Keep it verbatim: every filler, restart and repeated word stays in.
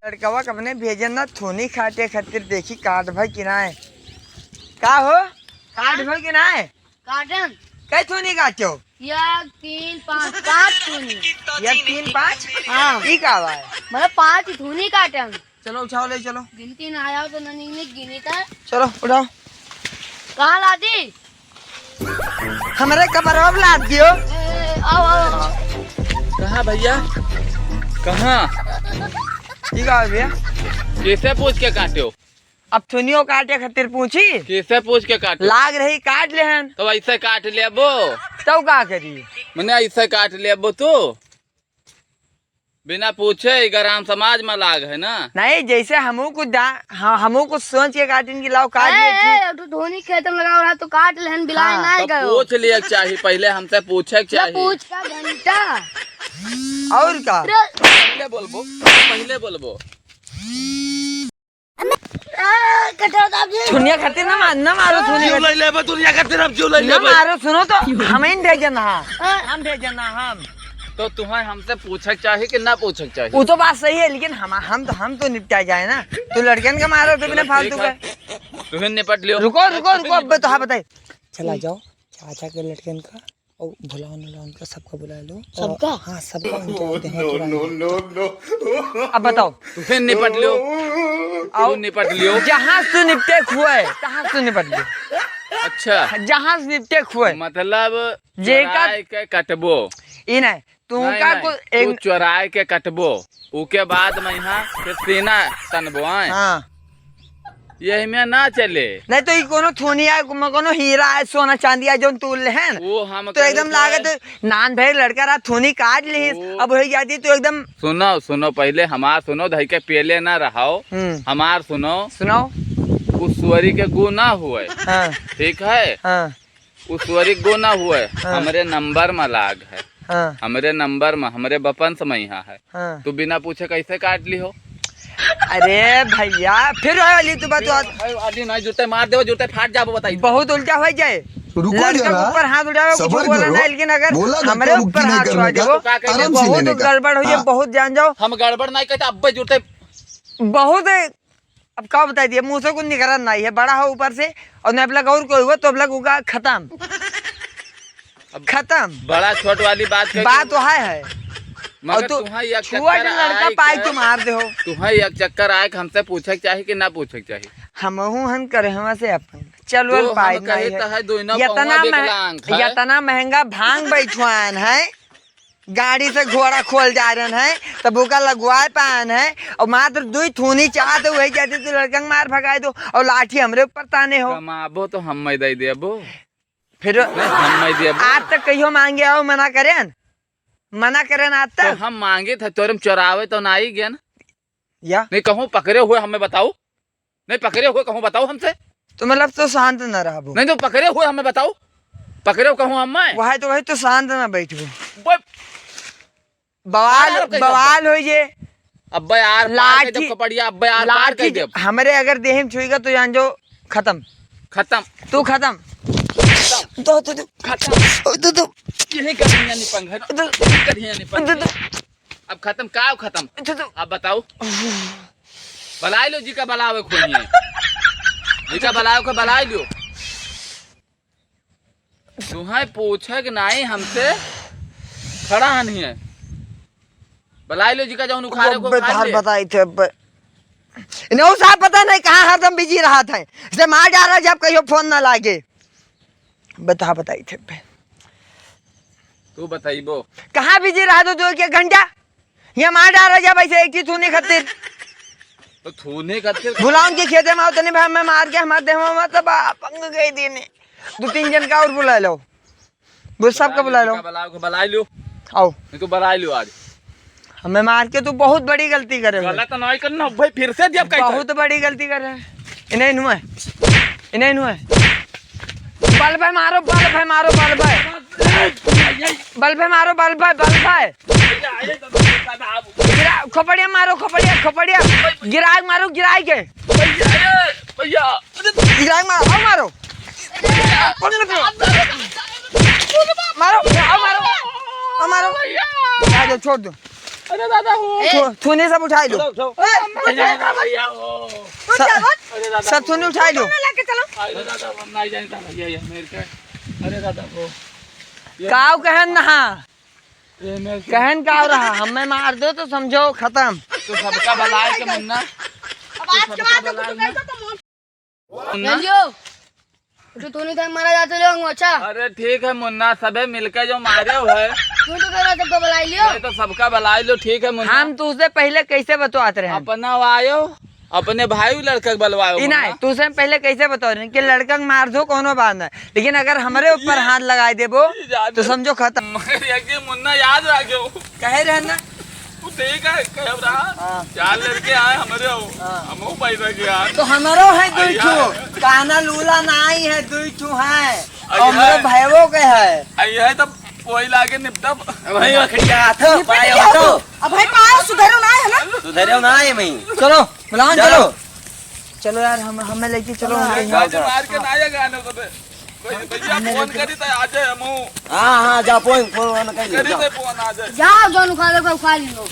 लड़कवा कबने भेजन ना थूनी काटे खातिर, देखी काट भई कि नाय। का हो, काट भई कि नाय? काटन। कै थूनी काट्यो? एक, तीन, पाँच, पाँच थूनी। एक, तीन, पाँच? हाँ। ई का बा? मतलब पाँच थूनी काटन। चलो उठाओ, ले चलो। गिनती ना आया हो तो ननी ने गिनी था। चलो उठाओ। कहाँ लादी? हमरे कमरवा में लाद दियो। ए, ए, आओ, आओ, आओ। कहाँ भैया? कहाँ? ई का भैया? कैसे पूछ के काट्यो? अब थुनियो काटे खातिर पूछी? कैसे पूछ के काट्यो? लाग रही काट लेहन। तो ऐसे काट लेबो। तब का करी? मने ऐसे काट लेबो तू? बिना पूछे ही ग्राम समाज में लाग है ना। नहीं, जैसे हमहू कुछ दा-, हाँ, हमहू कुछ सोच के काटिन कि लाओ काट ए, ले ए, ठीक। एक ठो धोनी खेत में लगाओ रहा तो काट लेहन, बिलाए हाँ। ना तो गयो। पूछ लिए के चाही, पहले हमसे पूछे के ला चाही। पूछ का घंटा। और का? रे। पहले बोलबो, पहले बोलबो। ए, कटोरा दाब जी। थुनिया खातिर ना मार, ना मारो थुनिया क्यों खातिर। ले लेबे थुनिया खातिर, हम क्यों ले ना लेबे? मारो, सुनो तो, हम ही भेजन हा। हाँ। हम भेजन हा, हम। तो तुम्हें हमसे पूछे के चाही कि ना पूछे के चाही? वो तो बात सही है, लेकिन हम, हम तो, हम तो निपटा जाए ना। तू लड़कन के मारो तो बिना चलो, फालतू ठीक का। है। तुहे निपट लियो। रुको, रुको, रुको, अबे तो हाँ बताई। चला जाओ, चाचा के लड़कन का और भुलाओ, भुलाओ उनका, सबका बुला लो। सबका? हाँ, सबका उनके आते हैं, no, तुरंत। No, no, no। अब बताओ। तुहे निपट लियो। आओ। तू निपट लियो। जहाँ से निपटे खुए, तहाँ से निपट लियो। अच्छा। जहाँ से निपटे खुए। मतलब जेका चोराय के कटबो। ई नहीं, तू नहीं, का नहीं, को तू एक चोराय के कटबो, उके बाद में यहाँ फिर सीना तनबो, आए? हाँ। यही में ना चले। नहीं तो ई कोनो थोनी आए, कोनो, कोनो हीरा आए, सोना चांदी आए, जौन तू लेहन। वो हम तो कहे एकदम तो लागत है। नान भए लड़का रहा, थोनी काट लिहिस, वो अब हो जाती तो एकदम। सुनो, सुनो, पहले हमार सुनो, धई के पेले ना रहाओ। हम्म। हमार सुनो। सुनाओ। उ स्वरी के गु ना हुए। हाँ। ठीक है? हाँ। उ स्वरी गो ना हुए, हाँ। हमरे नंबर में लाग है। हाँ। हमरे नंबर में, हमरे बपन से में यहाँ है। हाँ। तू बिना पूछे कैसे काट लिहो? अरे भैया, फिर वही वाली तू बात, बात। अरे, अरे, नहीं, जूते मार देबो, जूते फाट जाबो, बताई। बहुत उल्टा हो जाए। रुको लड़का के जरा, ऊपर हाथ उठावे, कुछ सबर बोला करो। ना, लेकिन अगर बोला था हमरे क्या, ऊपर रुकी नहीं हाथ करने उठा का? देबो, तो आराम से बहुत लेने का। गड़बड़ हो जाए, हाँ। बहुत जान जाओ। हम गड़बड़ नहीं कहते, अब्बे जूते। बहुत अब का बताई दिए, मुँह से कुछ निकरत नहीं है, बड़ा हो ऊपर से, और नहीं अब लग और कोई हुआ तो अब लग होगा खत्म। अब खत्म। बड़ा छोट वाली बात कह बात के तो है, है। मगर और तू तुहाँ एक छुआ चक्कर के लड़का आए पाई के, तू मार दे हो। तुहाँ एक चक्कर आए के हमसे पूछे के चाही कि ना पूछे के चाही? हमहू हन करे हमा से अपन। चलो तो हम पाई कहे नहीं तो है। है, दोनों यतना पौवा मह-, विकलांग है। यतना महंगा भांग बैठवान है। गाड़ी से घोड़ा खोल जा रहन है, तब ओका लगवाए पान है, और मात्र दुई थूनी चाहत वही जाती तो लड़कन मार भगाए दो, और लाठी हमरे ऊपर ताने हो। कमाबो तो हम मैं दे देबो। फिर नहीं, हम मैं देबो। आज तक कहियो मांगे आओ मना करेन, मना करेन आज तो तक। हम मांगे थे, तोरे में चोरावे तो ना आई गया ना। या? नहीं कहूँ पकड़े हुए हमें बताओ। नहीं पकड़े हुए कहूँ बताओ हमसे। तो मतलब तो शांत ना रहबो। नहीं तो पकड़े हुए हमें बताओ। पकड़े हुए कहूँ हम मैं। वही तो, वही तो शांत ना बैठबो। बे- बवाल, आर कैसे बवाल हो जे। अब्बे आर पार लाठी, कर देब कपड़िया, अब्बे आर पार कर लाठी देब। हमरे अगर देह में छुईगा तो जान जो खत्म। खत्म। तू खत्म। खत्म। दो, दो, दो। खत्म। ओ, दो, दो। यही करिया निपंग है। दो। यही करिया निपंग दो, है। दो। अब खत्म, का खत्म? अच्छा, तो अब बताओ। बलाई लो जिका बलावे खोइए। जिका बलावे को बलाई लो। तुहें पूछे के नाई हमसे खड़ा नहीं है। बलाई लो जिका जौन उखाड़े को अब्बे उखाड़ धार ले। बताई थे अब्बे। इन्हें उ साहब पता नहीं कहाँ हरदम बिजी रहत है। इसे मार डारा जब कहियो फोन ना लागे। बता बताई थे अब्बे। तू बताइबो। कहाँ बिजी रहा तो दो एक घंटा? ये मार डारा जब ऐसे एक ही थूने खातिर। तो थूने खातिर? भुलाउन के खेते में आओ तनी भाई मैं मार के हमार देह में मत बा, पंग गई दिन। दो तीन जन का और बुला लो। वो सबका बुला लो। बुलाओ, बुला लो। आओ। नहीं तो बुला लो आज। हमें मार के तू बहुत बड़ी गलती करे हो। गलत नहीं करना भाई, फिर से जब कहता है। बहुत बड़ी गलती करे है। इन्हें इन्हों है। इन्हें इन्हों है। बल पे मारो, बल पे मारो, बल पे। बल पे मारो, बल पे, बल पे। गिरा, खोपड़िया मारो, खोपड़िया, खोपड़िया। गिराग मारो, गिराग के। भैया, ए, भैया। गिराग मारो, आओ मारो। मारो, आओ मारो। आओ मारो। ना दो, छोड़ दो। अरे दादा हो। ए। थू-, थूनी सब उठाई लो। उठाओ, उठाओ। ए, अरे दादा भैया हो। उठ जा, उठ। अरे दादा सब थूनी उठाई लो। लेके चलो। अरे दादा, हम नहीं जानता भैया, ये मेरे का। अरे दादा हो। ये काव कहन ना? ये मेरे का। कहन काव रहा? हमें मार दो तो समझो खतम। तो सबका भलाई के मुन्ना। अब आज के बाद तो कुछ नहीं तो तुम मुन्ना। चलियो। तो तूने तो मारा जाते लोग, अच्छा। अरे ठीक है मुन्ना, सबे मिलके जो मारे हो है। तू तो कह रहा सबको बुलाई लियो। नहीं तो सबका बुलाई लो, ठीक है मुन्ना। हम तुझसे पहले कैसे बतवात रहे? अपना आयो, अपने भाई लड़का के बुलवायो ई मुन्ना। नहीं, तुझसे पहले कैसे बतवा रहे कि लड़का के मार दो, कोनो बात नहीं, लेकिन अगर हमरे ऊपर ये हाथ लगाई देबो, ये जान तो समझो खतम। मगर एक दिन मुन्ना याद आ गयो। कहे रहे ना? वो ठीक है, कहे रहा। हाँ। चार लड़के आए हमरे हो। हाँ। हमहू पैसा के यार। तो हमरो है दुई ठो। अइया। काना लूला नाई है, दुई ठो है। अइया। और हमरो भाईवो के है। अइया, तब वही लागे निपटब। वही रख दिया हाथ, निपट पाए गया हो तो। हो। अब भाई पाए सुधरो ना है ना? सुधरो ना है मैं। चलो, बुलाओ, चलो। चलो। चलो यार, हम, हमें लेके चलो, हम कहीं। आज मार के ना आया गाने को दे। कोई भैया फोन करी तो आ जाए हमहू। हाँ, हाँ, जा फोन, फोन, फोन कर लो, करी जाओ। से फोन आ जाए। जाओ, दोनों खा लो, खा लो।